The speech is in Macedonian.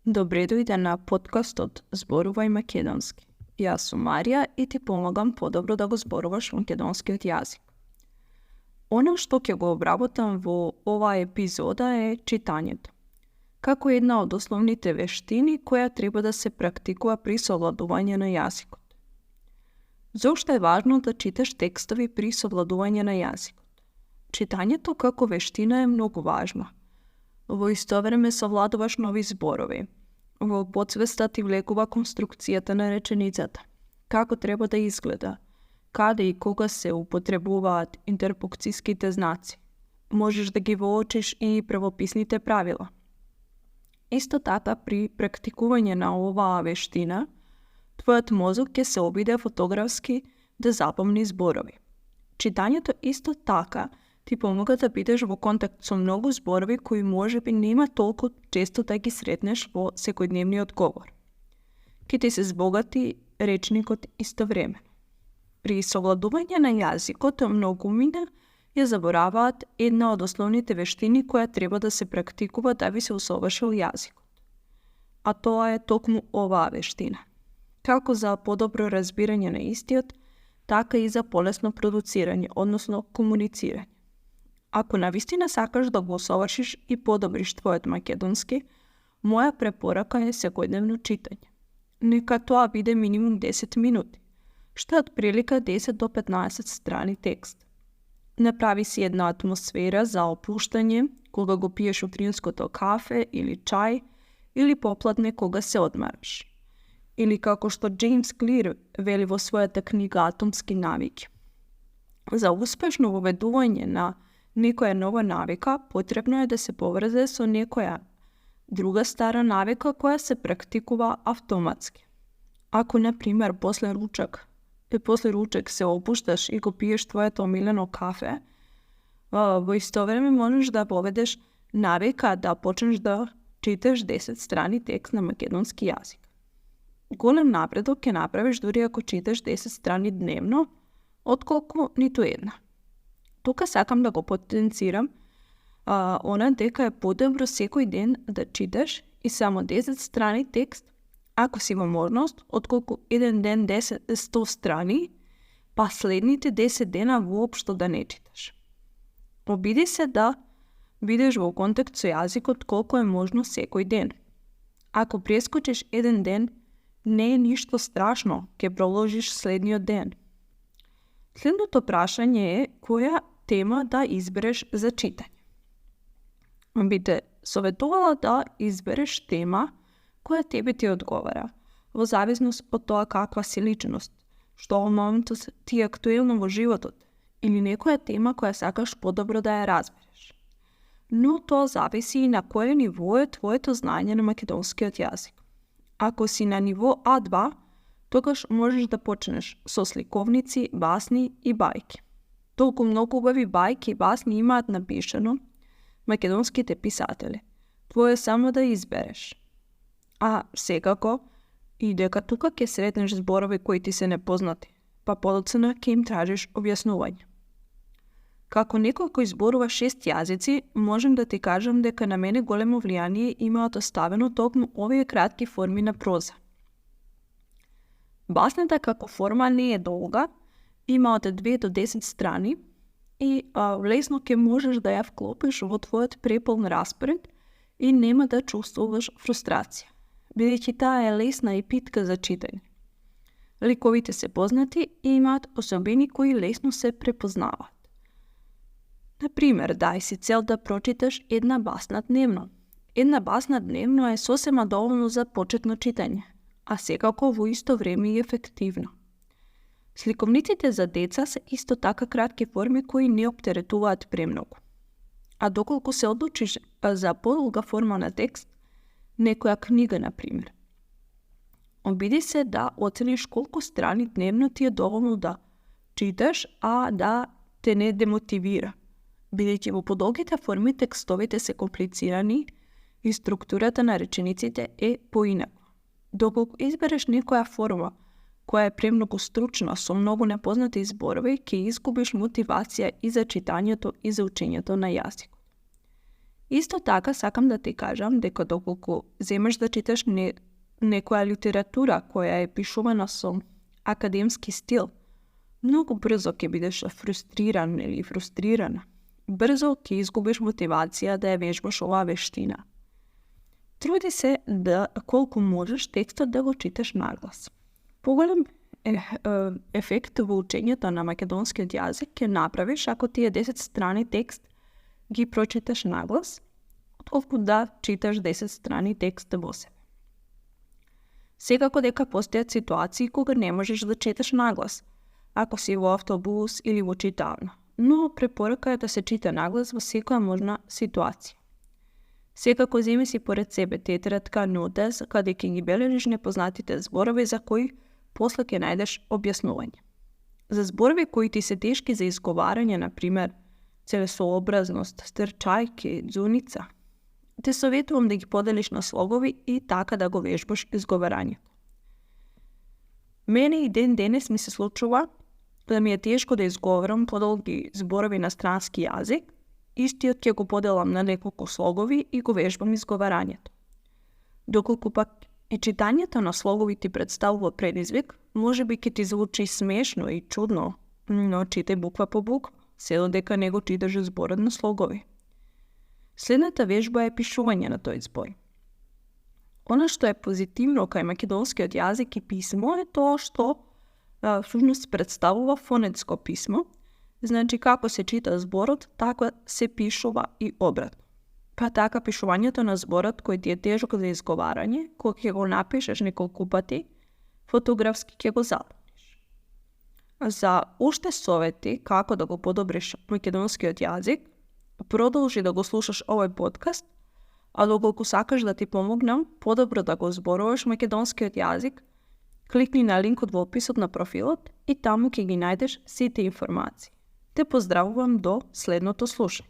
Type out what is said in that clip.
Добре дојде на подкастот Зборувај македонски. Јас сум Марија и ти помагам подобро да го зборуваш македонскиот јазик. Оно што ќе го обработам во оваа епизода е читањето, како една од основните вештини која треба да се практикува при совладување на јазикот. Зошто е важно да читаш текстови при совладување на јазикот? Читањето како вештина е многу важно. Во исто време совладуваш нови зборови. Во подсвеста ти влегува конструкцијата на реченицата, како треба да изгледа, каде и кога се употребуваат интерпункцијските знаци. Можеш да ги воочиш и правописните правила. Исто така, при практикување на оваа вештина, твојот мозок ќе се обиде фотографски да запомни зборови. Читањето исто така ти помага да бидеш во контакт со многу зборови кои можеби нема толку често да ги сретнеш во секојдневниот говор. Ке ти се збогати речникот истовремено. При совладување на јазикот многумина ја забораваат една од основните вештини која треба да се практикува да би се усовршил јазикот. А тоа е токму оваа вештина. Како за подобро разбирање на истиот, така и за полесно продуцирање, односно комуницирање. Ако навистина сакаш да го усовршиш и подобриш твојот македонски, моја препорака е секојдневно читање. Нека тоа биде минимум 10 минути, што е отприлика 10 до 15 страни текст. Направи си една атмосфера за опуштање кога го пиеш утринското кафе или чај, или попладне кога се одмараш. Или како што Джеймс Клир вели во својата книга Атомски навики. За успешно воведување на некоја нова навика, потребно е да се поврзе со некоја друга стара навика која се практикува автоматски. Ако, например, после ручек се опушташ и го пиеш твоето омилено кафе, во исто време можеш да поведеш навика да почнеш да читаш 10 страни текст на македонски јазик. Голем напредок ќе направиш дури ако читаш 10 страни дневно, отколку ниту една. Тука сакам да го потенцирам дека е подобро секој ден да читаш и само 10 страни текст, ако си во можност, отколку еден ден 100 страни, па следните 10 дена воопшто да не читаш. Обиди се да бидеш во контакт со јазикот колку е можно секој ден. Ако прескочиш еден ден, не е ништо страшно, ќе проложиш следниот ден. Следното прашање е која тема да избереш за читање. Би те советувала да избереш тема која тебе ти одговара, во зависност од тоа каква си личност, што во моментот ти е актуелно во животот, или некоја тема која сакаш подобро да ја разбереш. Но тоа зависи и на кое ниво е твоето знаење на македонскиот јазик. Ако си на ниво А2, тогаш можеш да почнеш со сликовници, басни и бајки. Толку многу убави бајки и басни имаат напишано македонските писатели. Твое само да избереш. А секако, и дека тука ќе сретнеш зборови кои ти се непознати, па подоцна ќе им тражиш објаснување. Како некој кој зборува 6 јазици, можем да ти кажам дека на мене големо влијание имаат оставено токму овие кратки форми на проза. Басната како форма не е долга, има од 2 до 10 страни и лесно ќе можеш да ја вклопиш во твојот преполн распоред и нема да чувствуваш фрустрација, бидејќи таа е лесна и питка за читање. Ликовите се познати и имаат особини кои лесно се препознаваат. Например, дај си цел да прочиташ една басна дневно. Една басна дневно е сосема доволно за почетно читање, а секако во исто време и ефективно. Сликовниците за деца се исто така кратки форми кои не оптеретуваат премногу. А доколку се одлучиш за подолга форма на текст, некоја книга, например, обиди се да оцениш колку страни дневно ти е доволно да читаш, а да те не демотивира, бидејќи во подолгите форми текстовите се комплицирани и структурата на речениците е поинаква. Доколку избереш некоја форма која е премногу стручна со многу непознати зборови, ќе изгубиш мотивација и за читањето и за учењето на јазикот. Isto така сакам да ти кажам дека доколку земеш да читаш некоја литература која е пишувана со академски стил, многу брзо ќе бидеш фрустриран или фрустрирана. Брзо ќе изгубиш мотивација да ја вежбаш оваа вештина. Труди се да колку можеш текстот да го читаш наглас. Поголем ефект во учењето на македонскиот јазик ќе направиш ако тие 10 страни текст ги прочиташ наглас, отколку да читаш 10 страни текст во себе. Секако дека постојат ситуации кога не можеш да четеш наглас, ако си во автобус или во читална, но препорака е да се чита наглас во секоја можна ситуација. Секако земи си поред себе тетрадка, нотес, каде ќе ги бележиш непознатите зборови за кои после ќе најдеш објаснување. За зборови кои ти се тешки за изговарање, например, целесообразност, стрчајки, дзуница, те советувам да ги поделиш на слогови и така да го вежбаш изговарањето. Мене и ден денес ми се случува да ми е тешко да изговорам подолги зборови на странски јазик, истиот ќе го поделам на неколку слогови и го вежбам изговарањето. Доколку пак и читањето на слогови ти представува предизвик, може би ќе ти звучи смешно и чудно, но читај буква по буква, се додека не го читаш зборот на слогови. Следната вежба е пишување на тој збор. Она што е позитивно кај македонскиот јазик и писмо е тоа што всушност представува фонетско писмо, значи како се чита зборот, така се пишува и обратно. Па така пишувањето на зборот кој ти е тежок за изговарање, кога ќе го напишеш неколку пати, фотографски ќе го запомниш. За уште совети како да го подобриш македонскиот јазик, продолжи да го слушаш овој подкаст, а доколку сакаш да ти помогнам подобро да го зборуваш македонскиот јазик, кликни на линкот во описот на профилот и таму ќе ги најдеш сите информации. Те поздравувам до следното слушање.